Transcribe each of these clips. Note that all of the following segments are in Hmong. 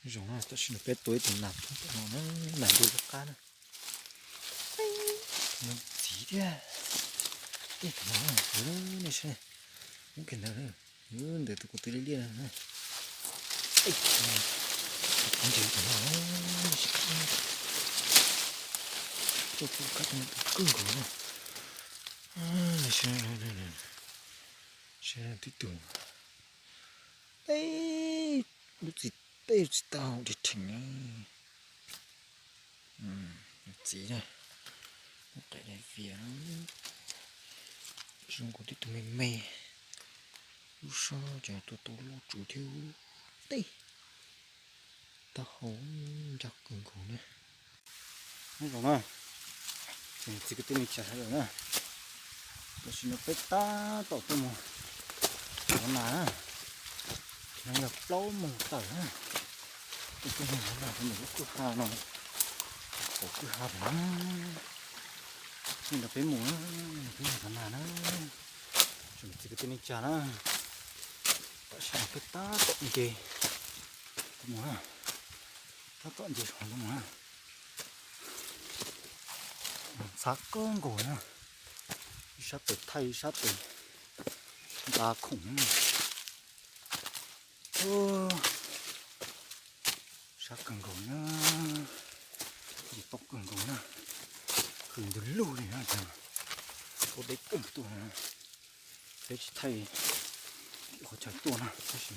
Zoo na, tam sim no peb tua ib tug nas poob tom no na, nas ntuj lub qab na. Nws txiv thiab. Ej, tus no, nej saib, muab kiag ntawd, ntawm tus ko tw liab liab na. Ej, tus ntses tom no, tuaj tua kab tus no kawg nkaus na. Saib tib tug, ej, lub txiv teb tsis tau dheev na. Txiv na, muab qe vias, zoo nkaus tib tug me me, lub sab ces tuaj tau loj tsawv thiab, tej taub hau ncaj kawg nkaus na. Nyob zoo na, txiv kwv tij neej tsa sawv daws na, tam sim no peb tab tom tuaj mus ua nas na, no yog plaub moos tawm na, tuaj mus ua nas rau ntawm lub kwj ha no, hauv kwj ha pem na, nej nrog peb mus na, peb mus ua nas na, tsoom txiv kwv tij neej tsa na, tam sim no peb tab tom nce tuaj mus na, tab tom nce saum no tuaj mus na. Ntxhab kawg nkaus na, ib sab pem thaij ib sab pem nqa khoom na. Sab kawg nkaus na, nce toj kawg nkaus na, khwv ntws lug li na, tshuab deb kawg tuaj na. Peb tsis thaij qhov chaw tuaj na, tab sis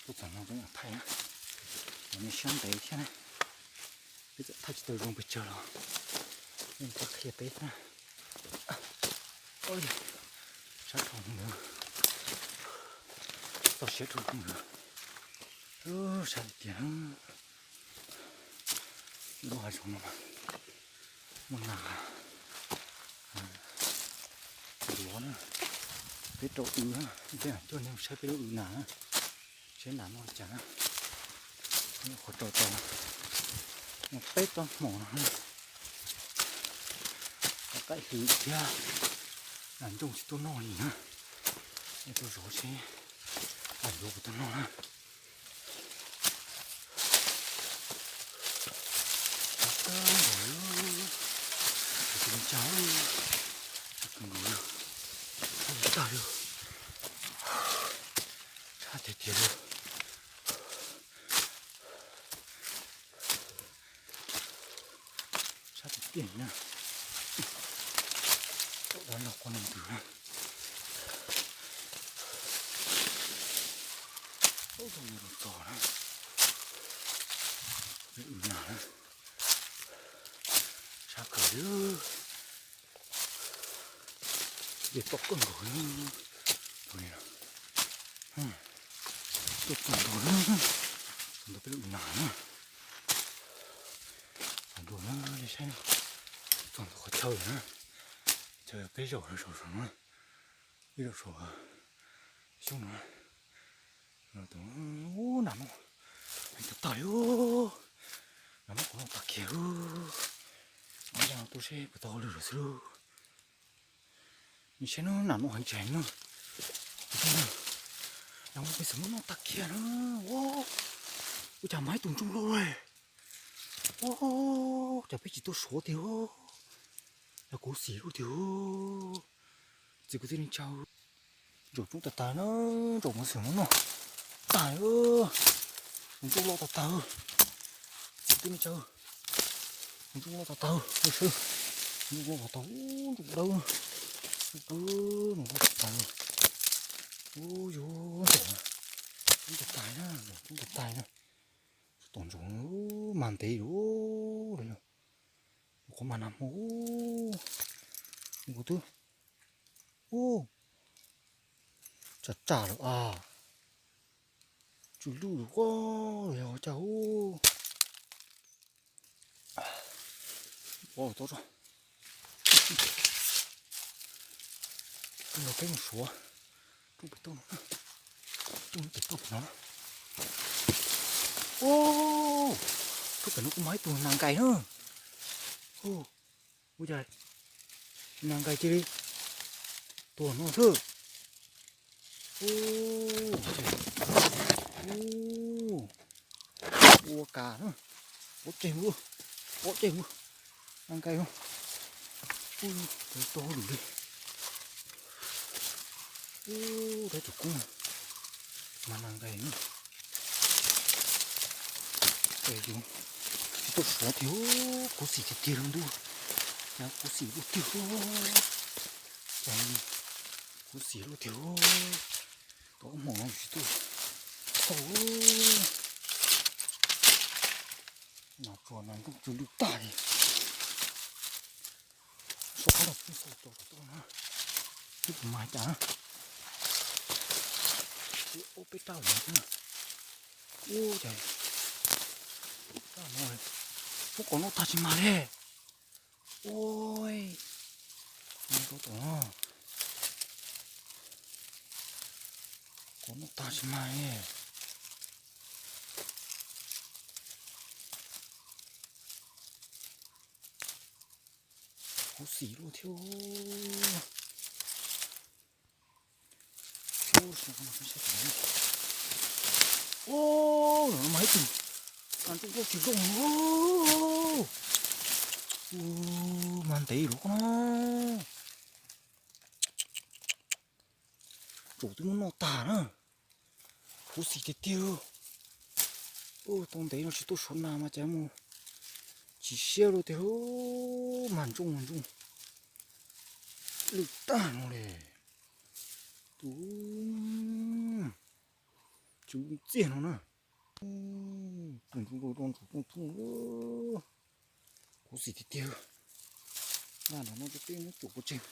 tuaj txog no peb mam thaij na, mam nej siab ntev thiab na. Peb txawm thaij tsis tau zoo pes tsawg los nej txhob qhia peb thiab na. Sab dhau ntawd, txoj siab dhau ntawd, sab tiag tiag. Lub hav zoov no mas muaj nas ntuav na, peb rau w na, peb mam coj nej mus saib peb lub w nas na, saib nas noj li cas na. Qhov rau tau muaj peb tsob hmo no, qaij hli thiab, nas ncooj tsis tuaj noj li na. Nej tuaj zov seb nas ntuav puas tuaj noj na. Tag li, tag li, tshaj tiag tiag li. Sab tiag tiag na, tau dab laug quaj noj ntws na. Ub, txog na, peb ua nas na, sab kawg li. Nce toj kawg nkaus li, nce toj kawg nkaus li, ntuav peb lub nas na, ntuav na, nej saib, txog ntawm qhov chaw na, chaw peb zaum saum no, peb zaum saum xyoob no, ub, nas noj heev tag tag li, nas noj kuv noj tag kiag, ua cas tuaj seb puas tau hauj lwm lawm xwb lauj. Nws saib no, nas noj heev tsis heev na. Nas noj peb xav muab noj tag kiag na. Ua cas mas ib tug ntsooj loj loj. Ua cas peb tsis tuaj suav tiag, yog kuv xim lub tiag. Txiv kwv tij neej tsa, ntsaum coob tag tag na, ntsaum mus xwm muab noj tag, ntsooj loj tag tag. Txiv kwv tij neej tsa, ntsooj loj tag tag, ntsooj loj tag tag, ntsooj dawb, ntsooj dawb, ntsooj loj tag tag. Ub, yuav ntsaum coob tag tag na, ntsaum coob tag tag na. Tom ntsoov mas ntev lawm, qhov mas nag hmo, kuv twb, ub, tsam tsam lawm as, tsw lwj lawm, yog cas, ub, ua tau tso, los peb mus suav, rooj pem toj no, rooj pem toj no, ub, rooj pem no kuj muaj ib tug nas nkais na, ub, ua cas nas nkais cia li tuag no xwb. Ub, ub, Ua kas na, pob tseg mus, pob tseg mus, na nqaij mus. Ub, tau hauj lwm li. Ub, tau tus kub mas na nqaij na. Ces yus tsis tau suav tiag, khuv xim tiag tiag li ntuj. Cas khuv xim luaj tiag, cas khuv xim luaj tiag. Tau ob hmos no tsis tau tau. Nas tsuag nas nrooj tsw lwj tag li. Soj qab no kuj xauj tau tau na. Twb puas mas cas na. Ub, peb raj no thiab na. Ub, cas raj no, ub, qhov no tag tsis mag li. Ua, qhov no tag tsis mag li. Khuv xim luaj thiab. Ub, no mas ib tug nas nrooj nkauj tsis zoo. Ub, mas ntev lawm qhov no. Tsum twb muab noj tag na. Khuv xim tiag tiag. Ub, tau ntev no tsis tuaj suav nas mas cas mus tsis siab luaj tiag, mag ntsooj mag ntsooj lwj tag no li. Tus tsw ntxiag no na. Tus ntsuj ntsuj ntsuj ntsuj ntsuj. Khuv xim tiag tiag. Naj no no peb muab tsum pov tseg.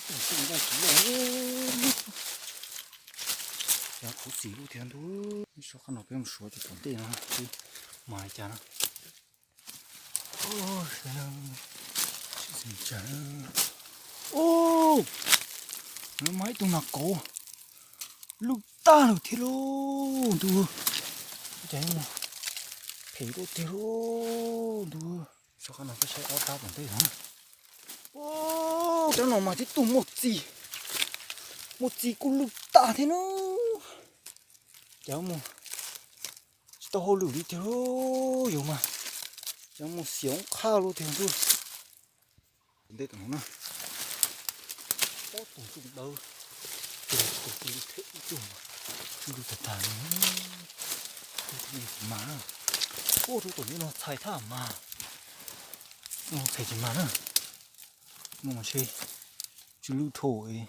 Tus ntsuj ntaj tsis loj. Cas khuv xim luaj tiag ntuj. Soj qab no peb mus suav cov tom ntej no seb mas li cas na. Ub, no mas ib tug nas kauv lwj tag lawm thiab lauj ntuj. Cas phem luaj tiag lauj ntuj. Soj qab no peb saib ob rab tom ntej no. Ub, rab no mas tib tug muaj txi, muaj txi kuj lwj tag thiab na. Cas mus tsis tau hauj lwm li tiag lauj, yus mas cas mus xiam qhaj luaj tiag ntuj. Tom ntej tom no na, ob tug ntsuj dawb, tus tus tus them ib tug mas lwj tag tag li. Ub, tsis mas na, ub, rau tom ntej no txhais thaj mas, no txhais tsis mas na, no mas ntshe tsis lwj dhau li.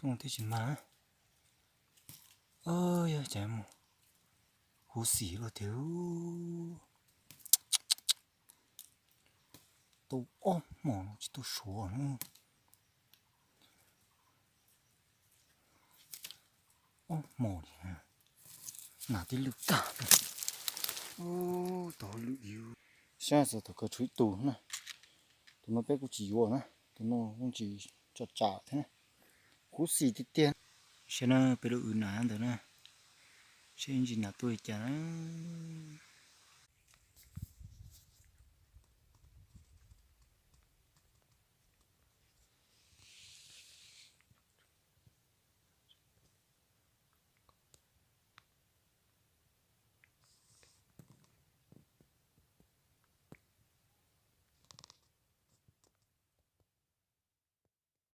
Rooj no thiaj tsis mag. Yog cas mus huv xim luaj tiag. Tau ob hmos no tsis tuaj suav na. Ob hmos li, nas twb lwj tag. Tau lwm yus. Saib txog tom kawg tshuav ib tug na. Tus no peb kuj tsis yuav na, tus no kuj tsis tsom tsam thiab na. Huv xim tiag tiag. Saib na, peb lub wb nas ntawd na, saib ntsis nas tuaj li cas na.